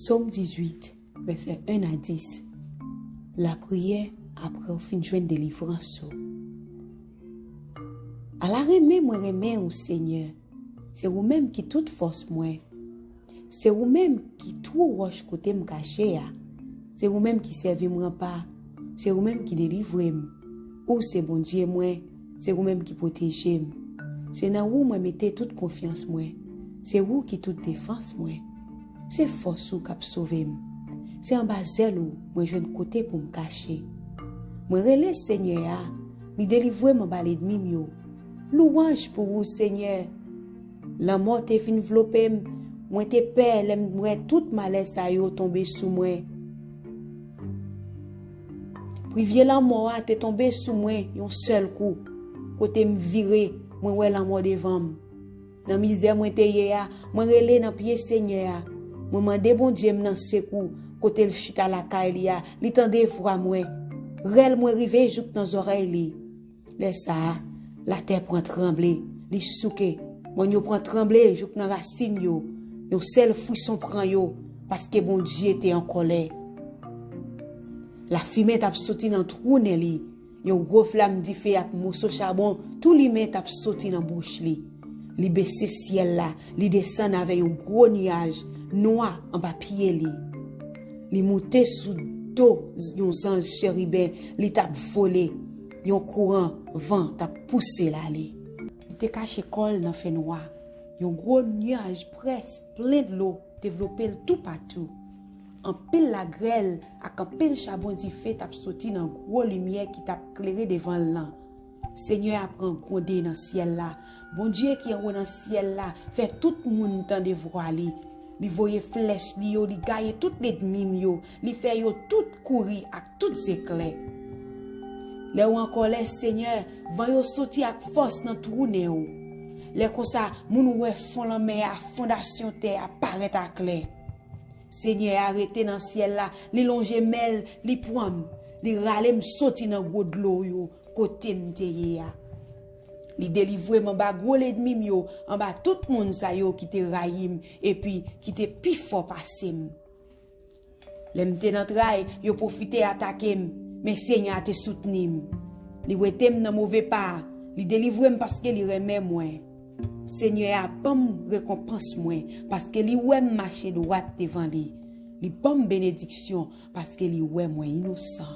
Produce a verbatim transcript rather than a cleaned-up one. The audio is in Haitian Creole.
Sòm dizuit, vèsè en a dis. Lapriyè apre w fin jwenn delivrans ou. Ala renmen mwen renmen ou, Senyè. Se ou menm ki tout fòs mwen. Se ou menm ki twou wòch kote m kache a. Se ou menm ki sèvi m ranpa. Se ou menm ki delivre m. Ou se Bondye mwen. Se ou menm ki pwoteje m. Se nan ou mwen mete tout konfyans mwen. Se ou ki tout defans mwen. Se fòs ou k ap sove m. Se anba zèl ou mwen jwenn kote pou m kache. Mwen rele Senyè a, li delivre m anba lènmi m yo. Louwanj pou ou, Senyè. Lanmò te vin vlope m, mwen te pè lè m wè tout malè sa yo tonbe sou mwen. Privye lanmò a te tonbe sou mwen yon sèl kou. Kote m vire, mwen wè lanmò devan m. Nan mizè mwen te ye a, mwen rele nan pye Senyè a. Mwen mande Bondye m nan sekou, kote l chita lakay li a, li tande vwa mwen. Rèl mwen rive jouk nan zòrèy li. Lè sa a, latè pran tranble, li souke. Mòn yo pran tranble jouk nan rasin yo. Yon sèl frison pran yo, paske Bondye te an kòlè. Lafimen t ap soti nan twou nen li. Yon gwo flanm dife ak moso chabon tou limen t ap soti nan bouch li. Li bese syèl la, li desann avè yon gwo nyaj nwa anba pye li. Li moute sou do yon zanj cheriben, li t ap vole. Yon kouran van t ap pouse l ale. Li te kache kò l nan fènwa. Yon gwo nyaj près plen dlo te vlope l toupatou. Anpil lagrèl ak anpil chabon dife t ap soti nan gwo limyè ki t ap klere devan l lan. Senyè a pran gwonde nan syèl la. Bondye ki anwo nan syèl la fè tout moun tande vwa li. Li voye flèch li yo, li gaye tout lènmi m yo, li fè yo tout kouri ak tout zeklè. Lè w an kòlè, Senyè, van yo soti ak fòs nan twou nen w. Lè konsa, moun wè fon lanmè a, fondasyon tè a parèt aklè. Senyè a rete nan syèl la, li lonje men l, li pran m, li rale m soti nan gwo dlo yo, kote m te ye a. Li delivre m anba gwo lènmi m yo, anba tout moun sa yo ki te rayi m, epi ki te pi fò pase m. Lè m te nan tray, yo pwofite atake m, men Senyè a te soutni m. Li wete m nan move pa a, li delivre m paske li renmen mwen. Senyè a ban m rekonpans mwen, paske li wè m mache dwat devan li. Li ban m benediksyon, paske li wè mwen inosan.